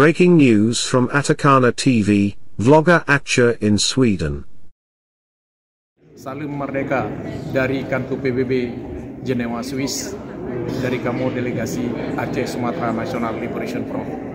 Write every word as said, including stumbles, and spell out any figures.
Breaking news from Atakana T V, vlogger Aceh in Sweden. Salam Merdeka dari kantor P B B Jenewa, Swiss, dari kamoe delegasi Aceh Sumatra National Liberation Front.